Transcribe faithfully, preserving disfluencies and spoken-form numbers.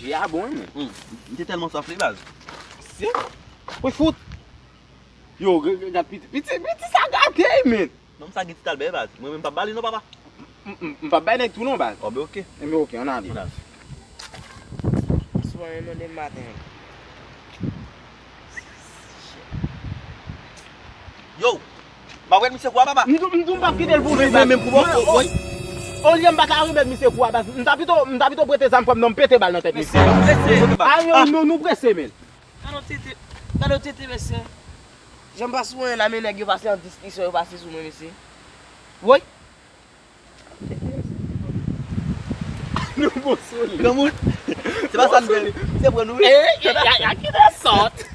Ya bon, men. M te tèlman swaf li, baz. Si. Wi, fout. Yo, gad piti, piti, piti sa gate, men. Nonm sa gen ti talbè, baz. Mwen menm m p ap ba li non, papa. M p ap bay nèg tou non, baz. Oh, ben, ok. Enben, ok, ann ale. Ann ale. Sou yon non demen maten. Yo, m ap wè misye kou a, papa. M di w m p ap kite l pou ou, baz. Mwen menm pou bò, woy. Olye m pa ta remèt misye kou a, baz. M ta pito, m ta pito prete zam frè m non, m pete bal nan tèt misye. Ayo, nou, nou prese, men. Gade yon tete, gade yon tete, mesye. Jan m pa sou anyen la, men nèg yo pase an diskisyon, yo pase sou mwen, mesye. Woy. Nou bon sou li. Granmoun, se pa sa n vle. Se pran nou, wi. E, ya, ya, ya, ki de sòt.